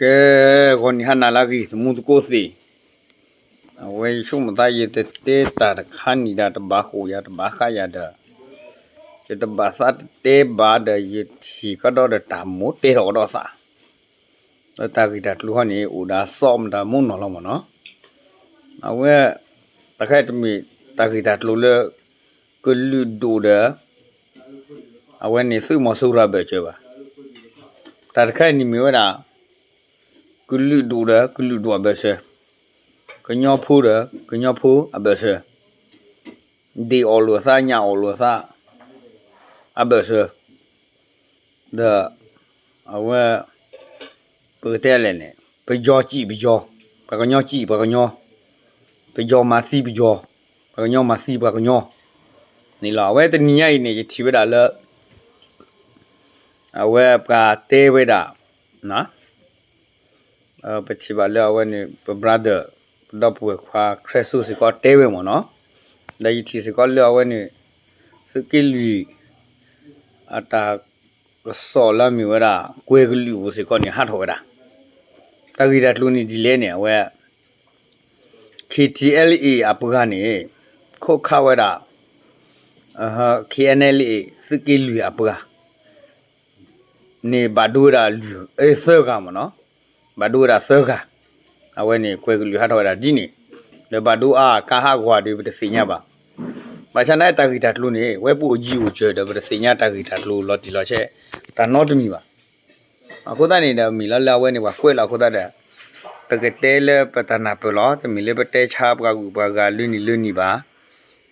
ကဲ, ဂီၤနံၤဟါနၤလၢအဂ့ၤ သမူသကိးသ့ၣ်, အဝဲယဆိကမိၣ်သး ယတတဲတၢ်တခါနံၣ်ဒၣ် တဘၣ်ဃိၣ်ယၤ တဘၣ်ဃးယၤဒီး ယတဘၣ်သးတတဲဘၣ်ဒီး ယထံၣ်ကဒီးဒီးတၢ်မိၣ်တဲထီၣ်ကဒီးသး, ဒီးတၢ်ဂ့ၢ်တၢ်ကျိၤဟီန့ၣ် အိၣ်ဒီးစီၤမတၤမိၢ်နီၢ်လီၤမ့ၢ်နီၤ. အဝဲ တခါတမ့ၢ် တၢ်ဂ့ၢ်တၢ်ကျိၤလၢ ကလုာ်ဒူၣ်ဒီး အဝဲန့ၣ်သုးမီၤစိရိၤအဘၢၣ်စၢၤဘၣ်. တၢ်တခါအံၤန့ၣ်မ့ၢ်ဝဲဒၣ် ကလုာ်ဒူၣ်ဒီးကလုာ်ဒူၣ်အဘၢၣ်စၢၤ, ကညီဖိဒီးကညီဖိအဘၢၣ်စၢၤ, ဒ့ၣ်အီၣ်လိာ်အသး ညၣ်အီၣ်လိာ်အသး အဘၢၣ်စၢၤ, ဒီး အဝဲ ပကတဲလဲၣ်န့ၣ် ပယီၤစံၣ်ပယီၤ, ပှၤကညီစံၣ်ပှၤကညီ, ပယီၤမၤသံပယီၤ, ပှၤကညီမၤသံပှၤကညီန့ၣ်လီၤ. အဝဲတနံၤညါအံၤန့ၣ် ယထံၣ်ဝဲဒၣ်လၢ အဝဲပှၤတဲဝဲဒၣ် ပထံၣ်ဘၣ်လၢအဝဲန့ၣ် ပ brother ပဒီပုၢ်ဝဲၢ်ခွါ ခရၢၣ်စိစ့ၢ်ကီးတဲဝဲမ့ၢ်နီၤ, ဒီးယထံၣ်စ့ၢ်ကီးလၢအဝဲန့ၣ် သုးက့လွံၢ် အတၢ်ကစီၣ်လၢအမ့ၢ်ဝဲဒၣ် ကွဲၤကလုာ်ပူၤစ့ၢ်ကီးန့ၣ် ဟးထီၣ်ဝဲဒၣ်, တၢ်ဂ့ၢ်တၢ်ကျိၤန့ၣ်ဒ်လဲၣ်န့ၣ် အဝဲ KTLA အပှၤန့ၣ် ခိးခးဝဲဒၣ် KNLA သုးက့လွံၢ်အပှၤ န့ၣ် ဘၣ်ဒိဝဲဒၣ်လွံၢ် သၢဂၤမ့ၢ်နီၤ, ဘၣ်ဒိဝဲဒၣ်သၢဂၤ, အဝဲန့ၣ် ကွဲၤကလုာ်ဟးထီၣ်ဝဲဒၣ်ဒ်န့ၣ်, ဒီးဘၣ်ဒိအါအါကါဟးဂီၤဒီး ပတသ့ၣ်ညါဘၣ်. ဘၣ်ဆၣ်န့ၣ် တၢ်ဂ့ၢ်တၢ်ကျိၤန့ၣ် ဝဲပအိၣ်ယံၤအိၣ်စၢၤဒီး ပတသ့ၣ်ညါတၢ်ဂ့ၢ်တၢ်ကျိၤလီၤတံၢ်လီၤဆဲး တၢ်နီတမံၤဘၣ်. အဃိသတးန့ၣ်ဒီး မ့ၢ်လီၤလၢအဝဲန့ၣ် ပှၤကွဲးလီၤအဃိသတးဒီး ပကတဲလၢပတၢ်နၢ်ပၢၢ်လီၤ. တမ့ၢ်လၢပတဲဆါပှၤဂုၤပှၤဂၤလၢနံၤလၢနံၤဘၣ်.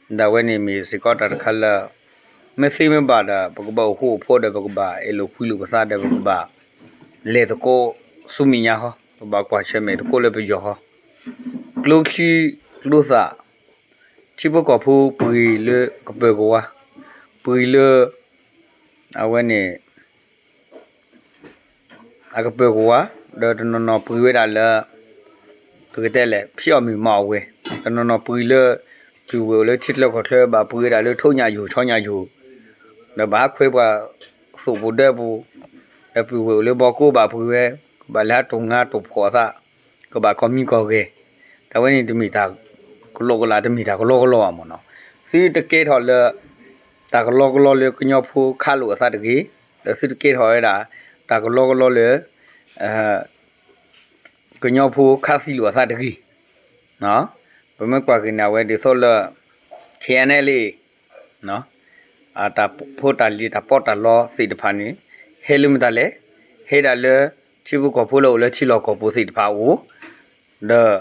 ဒီးအဝဲန့ၣ်မ့ၢ်စ့ၢ်ကီးတၢ်တခါလၢ မ့ၢ်သ့မ့ၢ်ဘၣ်ဒီး ပကဘၣ်အိၣ်ဃူအိၣ်ဖိးဒီး ပကဘၣ်အဲၣ်လိာ်ကွံလိာ်ပသးဒီး ပကဘၣ်လဲၤသကိးဆူမဲာ်ညါဃီ, ပဘၣ်ကွၢ်ဆၢၣ်မဲာ်သကိးလၢပယီၤဃီ, ကျိချံကျိသၣ် ထံဖိကီၢ်ဖိပှ့ၤလၢကပၢၤကဝါ, ပှ့ၤလၢ အဝဲန့ၣ် အကပၢၤကဝါ, ဒီးတနီၤနီၤပှ့ၤဝဲဒၣ်လၢ ပကတဲလဲၣ် ဖံးအီၣ်မ့ၤမၤအီၣ်ဝဲ, တနီၤနီၤပှ့ၤလၢ ပုၢ်ဝဲၢ်အိၣ်လၢထံချၢကီၢ်ချၢ ဘၣ်ပှ့ၤဝဲဒၣ်လၢထိးညၣ်ယိာ်ဆီညၣ်ယိာ်, ဒီးဘၣ်ဟးခွဲးပှၤသိၣ်ပူၤဒၢပူၤ, ဒီးပုၢ်ဝဲၢ်အိၣ်လၢဘီကိးဘၣ်ပှ့ၤဝဲ, ကဘၣ်လဲၤဟးတိၢ်ငါတိၢ်ဖှီၣ်အသး, ကဘၣ်ကီၢ်မံကီၢ်ဂဲၤ, တၢ်ဝဲန့ၣ်တမ့ၢ်တၢ်ကလီကလီ တမ့ၢ်တၢ်ကလီကလီဘၣ်မ့ၢ်နီၤ. သုတကဲထီၣ်လၢ တၢ်ကလီကလီလၢကညီဖိခးလိာ်အသးတဂ့ၤ, ဒီးသုတကဲထီၣ်ဝဲဒၣ် တၢ်ကလီကလီလၢ ကညီဖိခးသံလိာ်အသးတဂ့ၤ. ပမ့ၢ်ကွၢ်က့ၤန့ၣ် အဝဲဒ်သိးလၢ KNLA အတၢ်ဖိတၢ်လံၤတၢ်ပီးတၢ်လီသ့ၣ်တဖၣ်န့ၣ် ဟဲလၢမတၤလဲၣ်, ဟဲဒၣ်လၢ ထံဖိကီၢ်ဖိလၢအိၣ်လၢထံလီၢ်ကီၢ်ပူၤသ့ၣ်တဖၣ်အအိၣ်, ဒီး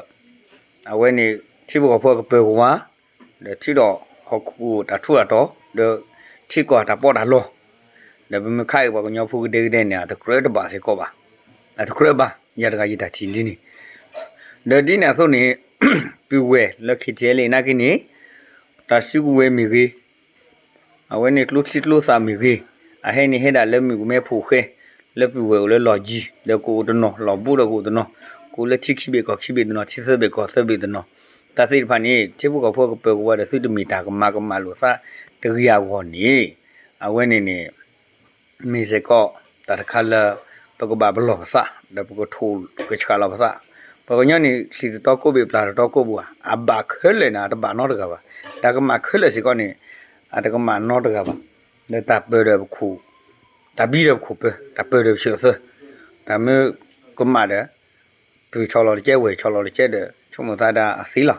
အဝဲန့ၣ် ထံဖိကီၢ်ဖိအကပၢၤကဝါ, ဒီးထုးထီၣ်ဟီၣ်ခိၣ်တၢ်ထူးတၢ်တီၤ, ဒီးထံကီၢ်တၢ်ပီးတၢ်လီ, ဒီးပမ့ၢ်ခးအံၤပှၤကညီဖိကဒဲကဒဲန့ၣ် အတကြၢးတဘၣ်စ့ၢ်ကီးဘၣ်, အတကြၢးဘၣ်, ယၤတဂၤယတၢ်ထံၣ်ဒ်န့ၣ်, ဒီးဒ်န့ၣ်အသိးန့ၣ် ပုၢ်ဝဲၢ်လၢ KTLA နာ်က့န့ၣ် တၢ်စုကဝဲၤမ့ၢ်ဂ့ၤ, အဝဲန့ၣ်ကျိချံကျိသၣ်မ့ၢ်ဂ့ၤ, အဟဲန့ၣ်ဟဲဒၣ်လၢမုၢ်ကမဲဖိဃဲ, လၢပုၢ်ဝဲၢ်အိၣ်လၢလီၢ်ကံ, ဒီးကအိၣ်တနီၤ, လီၢ်ဘူးဒီးကအိၣ်တနီၤ, ကအိၣ်လၢထံခံဘ့ၣ်ကီၢ်ခံဘ့ၣ်တနီၤ, ထံသၢဘ့ၣ်ကီၢ်သၢဘ့ၣ်တနီၤ, တၢ်သ့ၣ်တဖၣ်န့ၣ် ထံဖိကီၢ်ဖိကပၢၤကဝါဒီး သုတမ့ၢ်တၢ်ကမၤကမၣ်လိာ်သးတဂ့ၤအဂီၢ်န့ၣ်, အဝဲန့ၣ်န့ၣ် မ့ၢ်စ့ၢ်ကီး တၢ်တခါလၢ ပကဘၣ်ပလီၢ်ပသး ဒီးပကထိၣ်ကဆှၣ်လီၤပသး, ပှၤကညီန့ၣ် ချံၣ်တတီကိးဘ့ၣ် ပျၢ်တတီကိးဘ့ၣ်ဧါ, အဘၣ်ခဲလၢာ်န့ၣ် အတဘၣ်နီတဂၤဘၣ်, တၢ်ကမၣ်ခဲလၢာ်စ့ၢ်ကီးန့ၣ် အတကမၣ်နီတဂၤဘၣ်, ဒီးတၢ်ပၢၢ်ဒီးပခိၣ်, တၢ်ဘံဒီးပခိၣ်ပၢၤ, တၢ်ပၢၢ်ဒီးပဆၢၣ်သၢ, တၢ်မ့ၢ်ကမၣ်ဒီး ပုၢ်ဆီၣ်လီၤတကဲ ဝဲၢ်ဆီၣ်လီၤတကဲဒီး ဆိကမိၣ်သးဒၣ်အသ့လီၤ.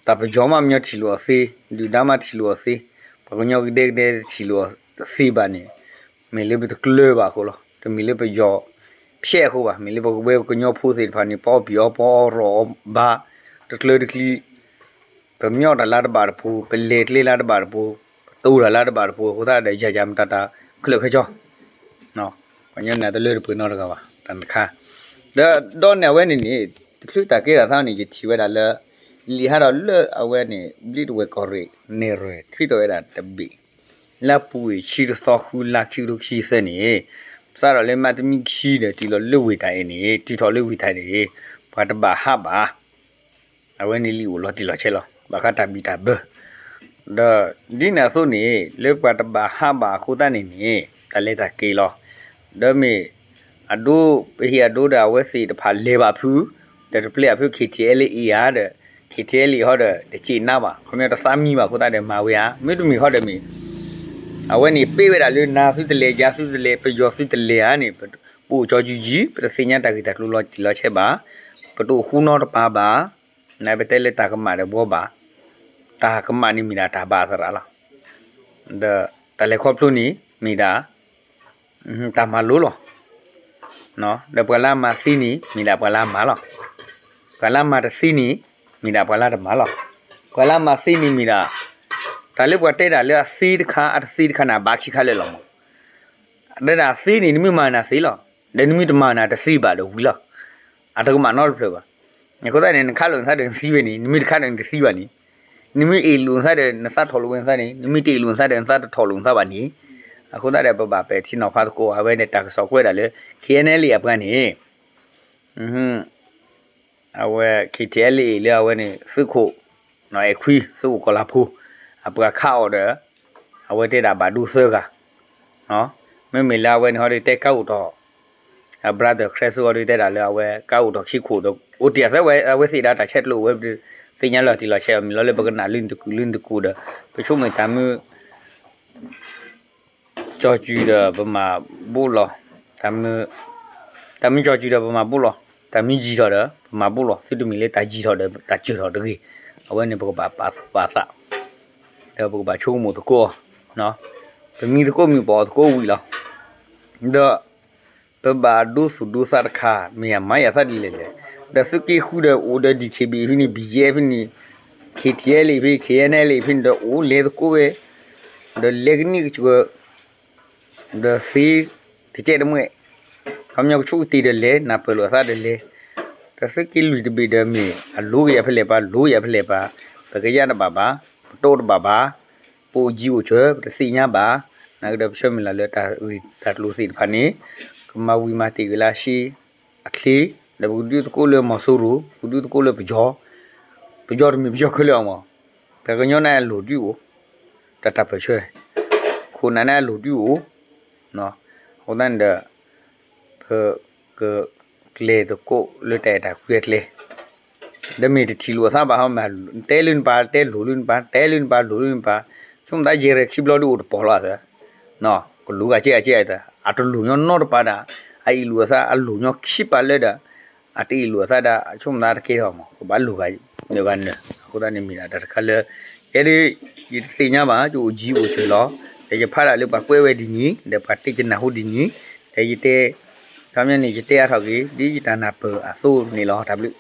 တၢ်ပယီၤမးမညီထံၣ်လိာ်အီၤသ့, ဒုၣ်ဒါမးထံၣ်လိာ်အီၤသ့, ပှၤကညီကဒဲကဒဲတထံၣ်လိာ်အီၤသ့ဘၣ်န့ၣ်, မ့ၢ်လၢပတကျၢၤဘၣ်အဃိလီၤ. တမ့ၢ်လၢပယီၤဖျဲးအဃိဘၣ်, မ့ၢ်လၢပဝဲကညီဖိသ့ၣ်တဖၣ်န့ၣ် ပအီၣ်ပံၣ်အီပီအီရီၣ်အီဘါ တကျၢၤတကျံၤ, ပမ့ၢ်အီၣ်တၢ်လၢတဘၣ်တပူၤ, ပလဲၤကျဲလၢတဘၣ်တပူၤ, ပတိၢ်တၢ်လၢတဘၣ်တပူၤအဃိသတးဒီး ယၤယၤမတၤတၢ်ခဲလၢာ်ခဲဆ့ ပှၤကညီန့ၣ် တလၢတပှဲၤနီတဂၤဘၣ်, တၢ်တခါ, ဒီးဒီးန့ၣ်အဝဲန့ၣ်န့ၣ် တချုးတၢ်ကဲထီၣ်သးန့ၣ် ယထံၣ်ဝဲဒၣ်လၢ လံာ်ဟးထီၣ်လၢအဝဲန့ၣ် ဘျံးတဝဲၢ်ကီၢ်ရ့ၣ် နဲၣ်ရွဲၣ် ထုးထီၣ်ဝဲဒၣ်တဘ့ၣ် လၢအပူၤကွံာ်ဆံတသီ ဃုလါ ခံကထိခံဆံသၢန့ၣ်, စးထီၣ်လၢမးတမံခံဒီး တုၤလီၤလၢဝ့ၢ်တၢ်အဲၣ်န့ၣ် တုၤထီၣ်လၢဝ့ၢ်တၢ်အဲၣ်န့ၣ် ပှၤတဘၣ်ဟးဘၣ် အဝဲန့ၣ်လံာ်အိၣ်လီၤတံၢ်လီၤဆဲးလီၤ, ဘၣ်ဃးတၢ်ဘံၣ်တၢ်ဘၢ ဒီးဒ်န့ၣ်အသိးန့ၣ် လၢပှၤတဘၣ်ဟးဘၣ်အဃိသတးန့ၣ်န့ၣ် တၢ်လဲၤတၢ်က့ၤလီၤ. ဒီးမ့ၢ် အဒိ ပဟ့ၣ်အဒိဒီးအဝဲသ့ၣ်တဖၣ်လဲၤဘၣ်ဖုး, ဒီးတပျဲအဖု K T L A ဧါဒီး K T L A ဟီဒီး တစ့ၣ်နါဘၣ်, ခီပညီတသးမံဘၣ်အဃိသတးဒီးမၤဝဲဧါ, မ့တမ့ၢ်ဟီဒီးမ့ၢ် အဝဲန့ၣ်ပ့ၢ်ဝဲဒၣ်လၢနၤသုတလဲၤ ယၤသုတလဲၤ ပယီၤသုတလဲၤဧါန့ၣ်, ပအိၣ်ကၠီကၠူယံၤ ပတသ့ၣ်ညါတၢ်ဂ့ၢ်တၢ်ကျိၤလီၤတံၢ်လီၤဆဲးဘၣ်, ပတအိၣ်ဃူနီတပၤဘၣ်, နပတဲလၢတၢ်ကမၣ်ဒီးဘှီဘၣ်, တၢ်ကမၣ်န့ၣ်မ့ၢ်ဒၣ်တၢ်ဘၣ်သရၣ်လီၤ, ဒီးတၢ်လဲၤခီဖျိန့ၣ် မ့ၢ်ဒၣ် တၢ်မၤလိလီၤ, ဒီးပှၤလၢအမၤသ့န့ၣ် မ့ၢ်ဒၣ်ပှၤလၢအမၤလီၤ, ပှၤလၢအမၤတသ့န့ၣ် မ့ၢ်ဒၣ်ပှၤလၢတမၤလီၤ, ပှၤလၢအမၤသ့န့ၣ်မ့ၢ်ဒၣ် တၢ်လၢပှၤတဲဒၣ်လၢအသ့တခါ အတသ့တခါန့ၣ် အဘၣ်ခံခါလၢာ်လီၤမး, တဲဒၣ်သ့န့ၣ် နမ့ၢ်မၤနၤသ့လီၤ, ဒီးနမ့ၢ်တမၤနၤတသ့ဘၣ်ဒီးဝံၤလီၤ, အတကမၣ်နီတဖျၢၣ်ဘၣ်, အဃိသတးန့ၣ် နခးလိာ်နသးဒီးနသံဝဲန့ၣ် နမ့ၢ်တခးဒီးနတသံဘၣ်န့ၣ်, နမ့ၢ်အ့ၣ်လိာ်နသးဒီးနသးထီၣ်လိာ်ဝဲနသးန့ၣ် နမ့ၢ်တအ့ၣ်လိာ်နသးဒီးနသးတထီၣ်လိာ်နသးဘၣ်န့ၣ်, အဃိသတးဒီးပဘၣ်ပဲာ်ထံနီၤဖးသကိး အဝဲန့ၣ်တၢ်ကစီၣ်ကွဲးဒၣ်လၢ K N L A အပှၤန့ၣ် အဝဲ K T L A လၢအဝဲန့ၣ် သုးခိၣ် အဲၣ်ခွံ သုးခိၣ်ကီၤလၤဖိ အပှၤခးအီၤဒီး အဝဲတဲဒၣ်ဘၣ်ဒိသၢဂၤ, မ့မ့ၢ်လၢအဝဲန့ၣ်ဟီဒီးတဲကါအိၣ်ထီၣ် အ brother Chris ဟီဒီးတဲဒၣ်လၢအဝဲကါအိၣ်ထီၣ်ခံခိၣ်ဒီး အိၣ်တ့ၢ်အသးဝဲ အဝဲသ့ၣ်ဒၣ်တၢ်ဆဲးကျိးဝဲ သ့ၣ်ညါလီၤတံၢ်လီၤဆဲးအီၤမ့ၢ်လီၤလၢပကနၣ်လုၢ်နတကုာ်လုၢ်နတကိာ်ဒီး ပဆိကမိၣ်တၢ်မုၢ် ကၠီၤကၠူဒီးပမၤဘူၣ်လီၤ, တၢ်မုၢ်ကၠီၤကၠူဒီးပမၤဘူၣ်လီၤ, တၢ်မုၢ်ယံာ်ထီၣ်ဒီး ပမၤဘူၣ်လီၤ, သုတမ့ၢ်လၢတၢ်ယံာ်ထီၣ်ဒီးတၢ်စၢၢ်ထီၣ်တဂ့ၤ, အဝဲန့ၣ်ပကဘၣ်ပာ်သူၣ်ပာ်သး, ဒီးပကဘၣ်ဆိကမိၣ်သကိးအီၤ, ပမံသကိးမုၢ်ပအီၣ်သကိးဝံၤလီၤ, ဒီး ပဘၣ်ဒိသူၣ်ဒိသးတခါ မ့ၢ်ယမၤယသးဒ်လဲၣ်လဲၣ်, ဒီးသုးက့ဃုဒီးအိၣ်ဒီး D K B A ဖဲန့ၣ် B G F ဖဲန့ၣ် K T L A ဖဲ K N L A ဖဲန့ၣ်ဒီးအိၣ်လဲၤသကိးဝဲ, ဒီးလဲၤကနံၣ်ကစၢၢ် ဒီးသ့တကဲတမှဲၣ်, ခီပညီကဆိကတ့ၢ်ဒီးလဲၤ နၢ်ပၢၢ်လိာ်အသးဒီးလဲၤ, ဒီးသုးက့လွံၢ်တဘ့ၣ်ဒီးမ့ၢ်အလိၤကယၤဖဲလဲၣ်ပၢ် လိၤကယၤဖဲလဲၣ်ပၢ်, ပကယၢ်တဘၣ်ဘၣ်, ပတိတဘၣ်ဘၣ်, ပအိၣ်ကၠံအိၣ်ကၢၤ ပတသ့ၣ်ညါဘၣ်, နာ်က့ဒီးပဆၢမုၢ်လၢ်လၢတၢ်ဂ့ၢ်တၢ်ကျိၤသ့ၣ်တဖၣ်န့ၣ် ကမၤဝံၤမၤတ့ၢ်က့ၤလၢအရှ့အချ့, ဒီးပကဒုးသကိးလၢမီၤစိရိၤ ပကဒုးသကိးလၢပယီၤ, ပယီၤတမ့ၢ်ပယီၤခဲလၢာ်အီၤမး, ပှၤကညီန့ၣ်အလိၤဒုးအိၣ်, တၢ်တၢ်ပၢၢ်ဆၢ, ခိၣ်နၢ်န့ၣ်အလိၤဒုးအိၣ်, အဃိသတးန့ၣ်ဒီး ပကကျဲၤသကိးလၢတၢ်အဲၣ်တၢ်ကွံအကျဲ, ဒီးမ့ၢ်တထံၣ်လိာ်အသးဘၣ်ဟီ မ့ၢ်တဲလၢနပၢ် တဲလိၤလၢနပၢ် တဲလၢနပၢ်လိၤလၢနပၢ်, ဆိကမိၣ်သး ယဲၢ်ခံဘျီဒုးအိၣ်တပီၢ်လီၤသၢ, ကလိၤဂၤကဲဂၤကဲဂၤသၢ, အတလိၤညီနီတပၢ်ဒၣ်, အအ့ၣ်လိာ်အသးအလိၤညီခံပၢ်လၢဒီး အတအ့ၣ်လိာ်အသးဒၣ် ဆိကမိၣ်သးတကဲထီၣ်မး ကဘၣ်လိၤဂၤနၢၤဂၤနၢၤ, အဃိသတးန့ၣ်မ့ၢ်ဒၣ်တၢ်တခါလၢ ယဲဒၣ် ယတသ့ၣ်ညါဘၣ် ယအိၣ်ကၠံအိၣ်ကၢၤလီၤ, ဒီးယဖးဒၣ်လၢပှၤကွဲးဝဲဒ်န့ၣ် ဒီးပှၤတဲကနၢ်ဟူဒ်န့ၣ်, ဒီးယတဲ ခီပညီန့ၣ် ယတဲအါထီၣ်က့ၤ ဒ်ယတၢ်နၢ်ပၢၢ်အသိးန့ၣ်လီၤ တၢ်ဘျုး